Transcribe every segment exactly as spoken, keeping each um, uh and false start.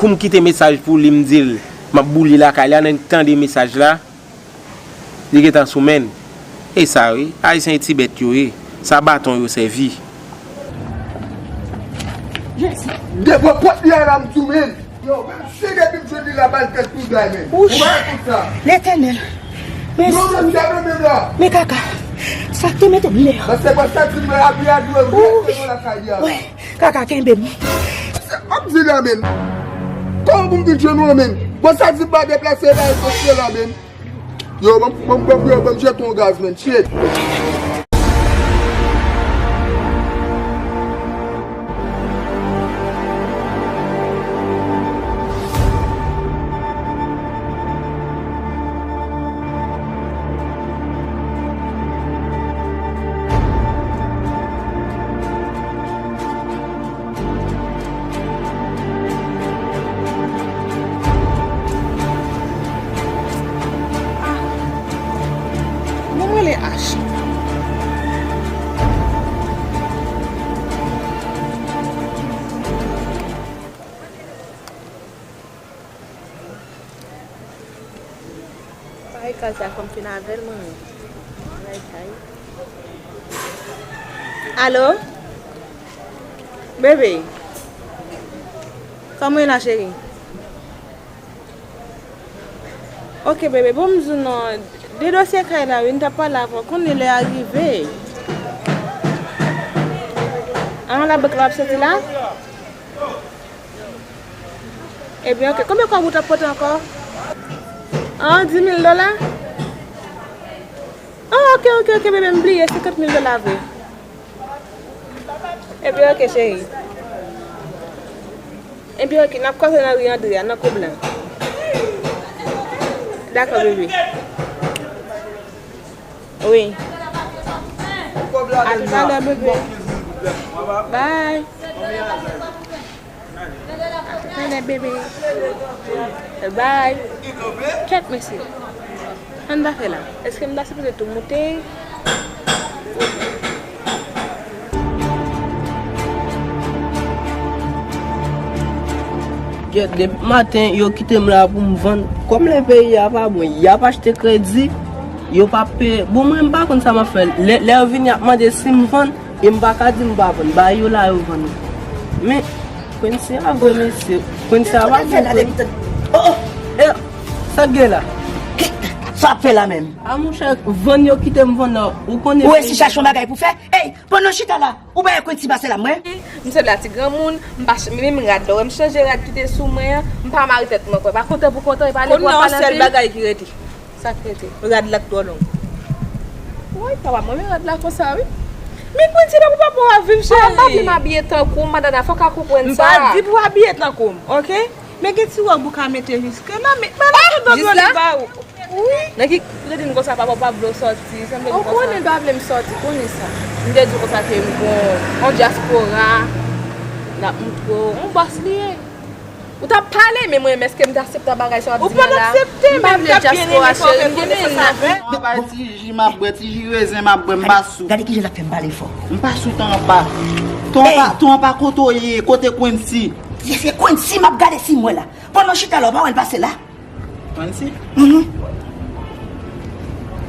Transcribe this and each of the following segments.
M kite mesaj pou li, m di l m ap boule lakay la, nan tande mesaj la, li gentan sou men l. E sa wi, Ayisyen e ti bèt yo ye. Sa baton yo sèvi. Devan pòt li a la, m di w, men. Yo, menm si depi m jwenn li la, bal tèt tou dway, men. Ou pa kout sa. Letènèl. Men, non, men, sa menm la. Men kaka. Sa k te mete m lè. Paske bon, sa di m la, apre a dwe vre, se nan lakay li a. Wè, kaka kenbe m. Se, m ap di la, men. Kòman pou m vin jwenn ou an, men? Bon, sa di m pa deplase la, e sosye la, men. Yo, ban m, ban m, ban m, ban m jete yon gaz, men. Shit. Ah, bon, m rele H. Parèy kaz la, fò m fin avè l, mwen menm. Parèy kay. Alo? Bebe. Kòman w ye la, cheri? Ok, bebe, bon, m di w non. De dosye kay la, wi, m t ap pale avè w. Konnen lè a rive. An, labank la ap soti la? Ebyen, ok. Konbyen kòb ou t ap pote ankò? An, dis mil dola? An, ok, ok, ok, bebe, m bliye, senkant mil dola vre. Ebyen, ok, cheri. Ebyen, ok, n ap kwaze nan ri Andre a, nan koub la. Dakò, bebe. Wi. A toutalè, bebe. Bye. A toutalè, bebe. Bye. Kèt, mesye. Sa n ta fè la? Èske m ta sipoze tou moute? Gèt, depi maten, yo kite m la pou m vann. Kòm lè peyi a pa bon, y ap achte kredi, yo p ap peye. Bon, mwen, m pa konn sa m ap fè. Lè, lè yo vini ap mande si m vann, e m pa ka di m pa vann. Ba yo la, yo vann. Men, Quincy a vre, mesye. Quincy a pa bon. Oh, oh. E, sa k gen la? Sa ap fè la menm? A, monchè, vann yo kite m vann nan. Ou konnen. Ou resi chache yon bagay pou fè? Ey, pandan w chita la, ou pa wè Quincy pase la, mwen? M sanble a ti granmoun, m pa ch-, menm rad la, w wè m chanje rad ki te sou mwen an, m pa mare tèt mwen ankò. E pa kontan pou kontan, e pa lè pou w ap pale anpil. Kounye a yon sèl bagay ki rete. Sa k rete? Rad la k twò long. Woy, papa, mwen, men rad la konsa, wi. Men Quincy, la, pou papa w ap viv, cheri. Papa, m pa vle m abiye tankou w, Madonna, fò w ka konprann sa. M pa di pou w abiye tankou m, ok? Men gen ti wòb ou ka mete jiske la, men, men la, jis la? Wi. Nan ki kredi n konsa, papa w pa vle w sòti, sanble m konsa. Ou konnen l pa vle m sòti, konnen sa. M te di w konsa ke m gon, yon dyaspora, n ap montre w, yon bòs li ye. Ou t ap pale, men mwen menm, èske m t aksepte bagay sa w ap di m la? Ou pa t aksepte, men m t ap byen renmen sa w fè konnen sa sa fè. M ap bay ti ji m ap bwè, ti ji rezen m ap bwè, m pa sou. Gade kijan l ap fè m pale fò. M pa sou tan an pa. Ton an pa, ton an pa kote w ye, kote Quincy? Se, se Quincy m ap gade si m wè la. Pandan w chita la, w pa wè l pase la? Quincy? Mhm.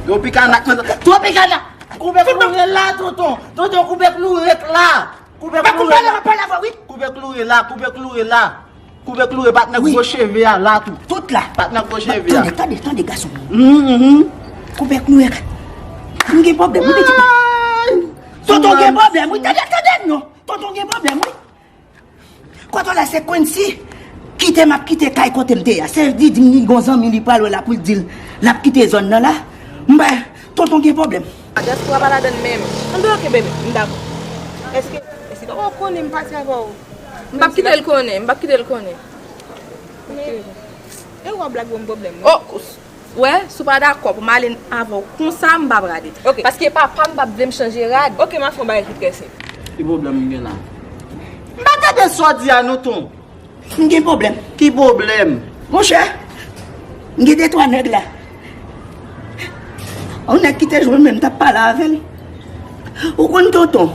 Tropicana, Tropicana! Koupe kloure la, tonton! Tonton, koupe kloure la! Koupe kloure la! Koupe kloure la, koupe kloure la! Koupe kloure, patnè gwo cheve a la tou. Tout la. Patnè gwo cheve a. Tande, tande, tande, gason. Mhm, mhm. Koupe kloure. M gen pwoblèm, wi, pitit. Tonton gen pwoblèm, wi, tande, tande, non. Tonton gen pwoblèm, wi. Kote w la se Quincy kite m ap kite kay kote m te ye a. Se di, di m li gon zanmi li pral wè la pou l di l l ap kite zòn nan la. M pa, tonton gen pwoblèm. Dyaspora pa ladann menm. Anben, ok, bebe, m dakò. Èske, èske papa w konnen m pati avè w? M p ap kite l konnen, m p ap kite l konnen. Men, e w ap blague ban m pwoblèm, wi. Oh, kous. Wè, si w pa dakò pou m ale avè w konsa, m p ap rale. Ok. Paske papa m p ap vle m chanje rad. Ok, m ap fè yon bagay ki trè senp. Ki pwoblèm m gen la? M pa tande sa w di a non, ton. M gen pwoblèm. Ki pwoblèm? Monchè, m gen de twa nèg la. Yon nèg ki te jwenn mwen, m t ap pale avè l. Ou konn tonton,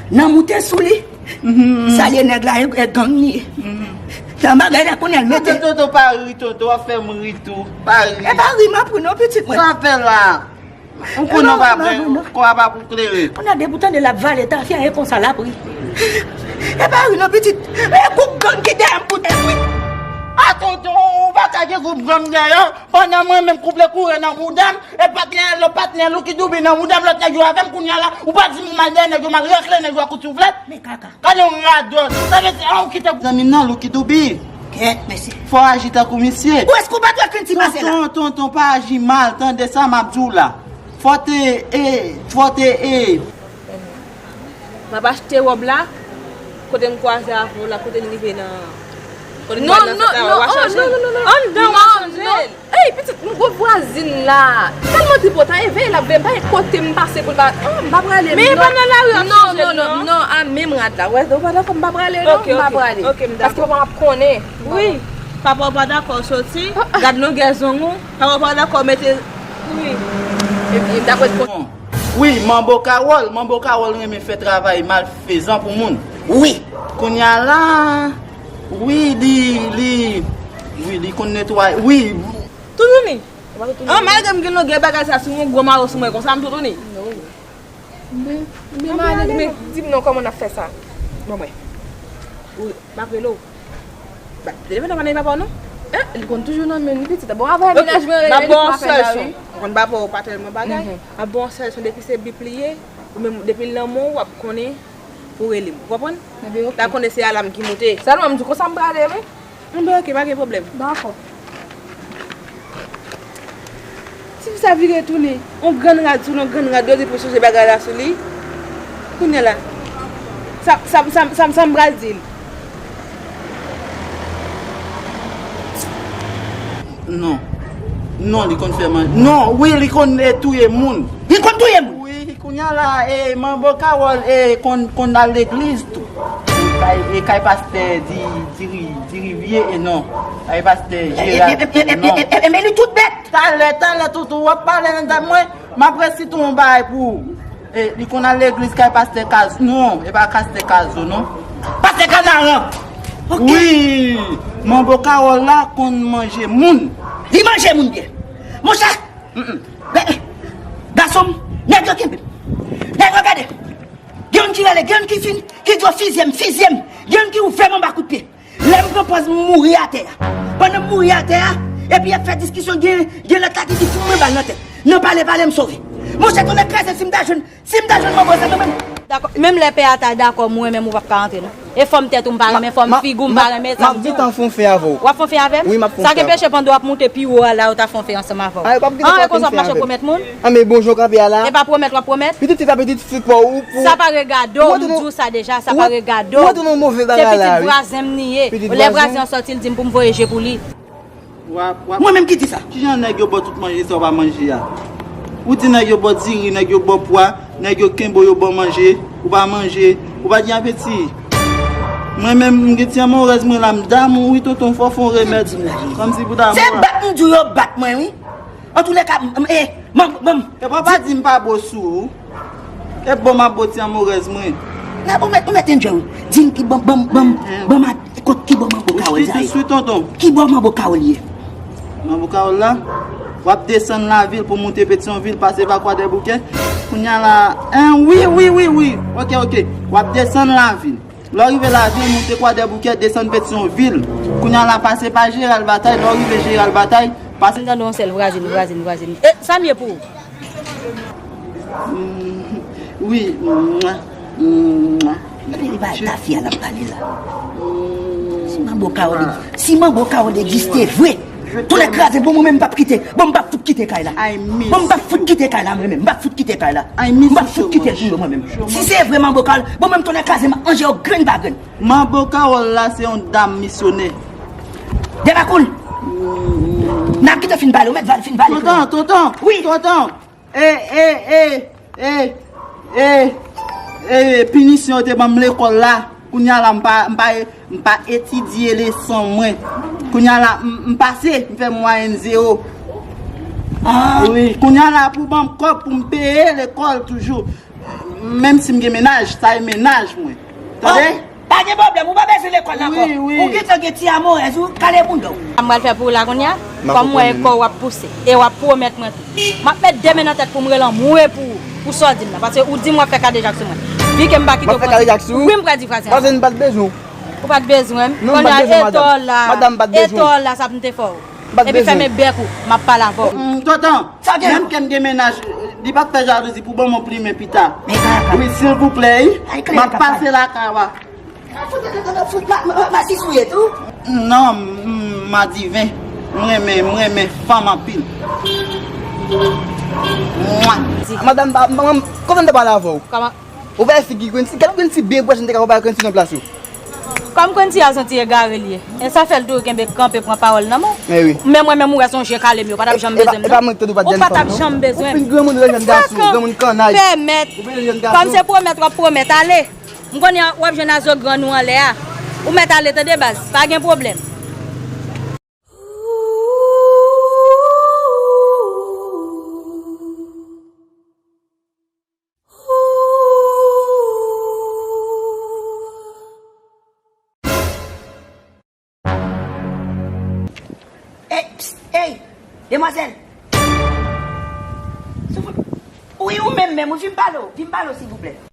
nan moute sou li. Mhm. Sa l ye nèg la, e, e gang li ye. Mhm. Nan bagay la kounye a l mete. Tonton, tonton, pa ri, tonton, w ap fè m ri tou. Pa ri. E pa ri m ap ri non, pitit mwen. Sa w ap fè la? Ou konnen w pa prè, kò a pa pou klere. Kounye a depi w tande l ap vale tafya, e konsa l ap ri. E pa ri non, pitit. E gwoup gang ki dèyè m pou tèt wi. A tonton, ou pa ka gen gwoup gang dèyè w. Pandan mwen menm koup le koure nan bouda m, e patnè, lòt patnè Lucky Dube nan bouda m, lòt nèg yo avè m kounye a la, ou pa di m ou mal dèyè nèg yo, mal rakle nèg yo a kout souflèt. Men kaka. Gade yon radòt. Sa vle di, an, ou kite zanmi m nan, Lucky Dube. Kèt, mesye. Fò w aji tankou misye. Ou èske ou pa dwe krenn ti pase la? Tonton, tonton, pa aji mal, tande sa m ap di w la. Fò te, e, fò te, e. M ap achte wòb la, kote m kwaze avè w la, kote n rive nan, kote n pral nan sèt la, w a chanje l. Anndan, w a chanje l. Ey, pitit, m gwo vwazin la. Tèlman tripotay, e veye l ap veye m, pa gen kote m pase pou l pa, oh, m pa prale. Men e pa nan lari w ap chanje l non. Non, non, non, a menm rad la. Wè, ou pa dakò, m pa prale non, m pa prale. Paske papa m ap konnen. Wi, papa w pa dakò soti. Gad longè zong ou. Papa w pa dakò mete. Wi. Epi, dapre. Wi, Manbo Kawòl, Manbo Kawòl renmen fè travay malfezan pou moun. Wi. Kounye a la, wi, li, li, wi, li konn netwaye, wi. Toutouni. An, malgre m gen longè bagay sa sou mwen, gwo mawo sou mwen konsa, m toutouni. Men, men, di m non, kòman n ap fè sa? Bon, mwen. Wi, m ap rele w. Ba, telefòn nan pa nan men papa w non? Eh, li konn toujou nan men li pitit. Bon, avè menaj mwen rele li pou afè sa wi. Ou konn papa w pa tèlman bagay. M ap ba w yon sèl son depi se bip li ye, ou menm depi l nan men w, w ap konnen pou rele m. Ou konprann? Ebyen, ok. L ap konnen se alam ki moute. Sèlman m di w konsa m prale wi. Anben, ok, pa gen pwoblèm. Dakò. Tifi sa vire tounen, on grenn rad sou li, on grenn rad, yo di pou chanje bagay la sou li. Kounye a la, sa, sa, sa, sa, sa m pral di l? Non. Non, li konn fè manje. Non, wi, li konn, eh, touye moun. Li konn touye moun? Wi, kounye a la, eh, Manbo Kawòl, eh, konn, konn al legliz tou. Kay, eh, kay pastè Di, Di, Di Rivye, eh, non. Kay pastè Jeral, non. E, e, e, e, e, e, e, men li tout bèt. Talè, talè, toutou, w ap pale nan dam mwen, m ap resite yon bagay pou ou. E, li konn al legliz kay pastè Kaz-, non, e pa pastè Kazo, non. Pastè Kanaran. Ok. Wi, Manbo Kawòl la konn manje moun. Li manje moun byen. Monchè, mm, mm. Gason m, nèg yo kenbe m. Nèg yo gade. Gen youn ki rele, gen youn ki fin, ki di yo fizye m, fizye m. Gen youn ki ouvè m anba kout pye. Lè m pran pòz m mouri atè a. Pandan m mouri atè a, epi y ap fè diskisyon, gen, gen lòt la ki di fout mwen bal nan tèt. Nan pale, pale m sove. Monchè, tonnè kraze m, si m ta jwenn, si m ta jwenn manbo sa mwen menm. Dakò. Menm lè pè a ta dakò, mwen menm ou p ap ka antre non. E fòm tèt ou m pa renmen, fòm figi w m pa renmen, sa m di w. M ap di tan fon fè avè w. W ap fon fè avè m? Wi, m ap fon fè avè w. Sa k enpeche pandan w ap moute pi wo a la, yo ta fon fè ansanm avè w. An, e konsa w ap mache pwomèt moun? An, men bonjou w kanpe a la. E pa pwomèt w ap pwomèt? Pitit, se pa pitit fi pa w pou. Sa pa regade w, m di w sa deja, sa pa regade w. Ou antre nan move bagay la wi. Se pitit vwazen m li ye. Lè vwazen an sòti, l di m pou m voye je pou li. W ap, w ap. Mwen menm ki di sa? Kijan nèg yo ba w tout manje sa w pa manje a? Ou di nèg yo ba w diri, nèg yo ba w pwa, nèg yo kenbe w, yo ba w manje, ou pa manje, ou pa gen apeti. Mwen menm, m gen ti amorèz mwen la, m damou wi tonton, fò w fè yon remèd. Kòmsi pou damou la. Se bat m di w yo bat mwen wi. Antoulèka, m, m, e, m, m, m. E papa di m pa bo sou ou. E bon m ap bo ti amorèz mwen. Nan bon mèt, ou mèt enjoy wi. Di m ki bon, bon, bon, bon, m a, kot ki bon manbo kawòl sa ye? Wi, tonton. Ki bon manbo kawòl ye? Manbo kawòl la? W ap desann lavil pou moute Petyonvil, pase pa Kwadèboukè. Kounye a la, en, wi, wi, wi, wi. Ok, ok. W ap desann lavil. Lè w rive lavil, moute Kwadèboukè, desann Petyonvil. Kounye a la, pase pa Jeral Batay. Lè w rive Jeral Batay, pase. M tande yon sèl vwazin, vwazin, vwazin. E, sa m ye pou ou? Mm, wi. Gade li ba tafya l ap pale la. Si manbo kawòl, si manbo kawòl egziste vre, tonnè kraze, bon, mwen menm m p ap kite. Bon, m p ap fout kite kay la. Bon, m p ap fout kite kay la, mwen menm. M p ap fout kite kay la. M p ap fout kite l pou yo, mwen menm. Si se vre manbo kawòl, bon, mwen menm tonnè kraze, m ap manje yo grenn pa grenn. Manbo kawòl la se yon dam misyonè. Dèbakoul. N ap kite w fin pale, ou mèt va l fin pale. Tonton, tonton. Wi. Tonton. E, e, e, e, e, e, pinisyon yo te ban m lekòl la. Kounye a la, m pa, m pa, m pa etidye leson mwen. Kounye a la, m, m pase, m fè mwayèn zewo. Ah. Wi, kounye a la, pou ban m kòb pou m peye lekòl toujou. Menm si m gen mennaj, sa e mennaj mwen. Tande? Oh. Pa gen pwoblèm, ou pa bezwen lekòl ankò. Wi, wi. Ou gentan gen ti amorèz, ou kale bounda w. Sa m pral fè pou ou la kounye a, kòm m wè kò w ap pouse, e w ap pwomèt mwen tou. M ap met de men nan tèt pou m rele anmwe pou ou, pou sa w di m nan. Paske ou di m w ap fè kadejak sou mwen. Vi ke m pa kite w pran. M ap fè kadejak sou ou? Wi, m pral di fraz sa. Paske m pa t bezwen w. Ou pa t bezwen m? Non, m pa t bezwen w, madanm. Kounye a, e tò w la, madanm, m pa t bezwen w. E tò w la, sa pou m te fè w? M pa t bezwen w. Epi fèmen bèk ou, m ap pale avè w. Mm, tonton, menm ke m gen mennaj, li pa t fè jalouzi pou ban m yon plimen pita. Wi, silvouplè, wi. M ap pase lakay ou a. Fout, fout, fout, ma, ma, masis ou ye tou? Non, m, m, madiven. M renmen, m renmen fanm anpil. Mwa. Madanm, ba, m, m, kontan de pale avè w. Kòman? Ou pa figi Quincy, gade Quincy byen bwè, jan m te ka konpare Quincy nan plas ou. Kòm Quincy a se yon ti egare li ye. E sa fè l toujou kenbe kanpe pran pawòl nan men w. Men wi. Men mwen menm ou wè se yon je kale m ye, ou pa t ap janm bezwen m non. E pa mwen ki te di w pa t jèn fanm non. Ou pa t ap janm bezwen m. Ou fin granmoun, ou jèn gason, granmoun kannay. Pèmèt. Ou vin jèn gason. Kòm se pwomèt w ap pwomèt, ale. M konnen w ap jwenn a zo gran nou anlè a. Ou mèt ale tande baz, pa gen pwoblèm. Ey, pst, ey, demwazèl. Soufout. Wi, ou menm menm, wi, vin pale w, vin pale w, silvouplè.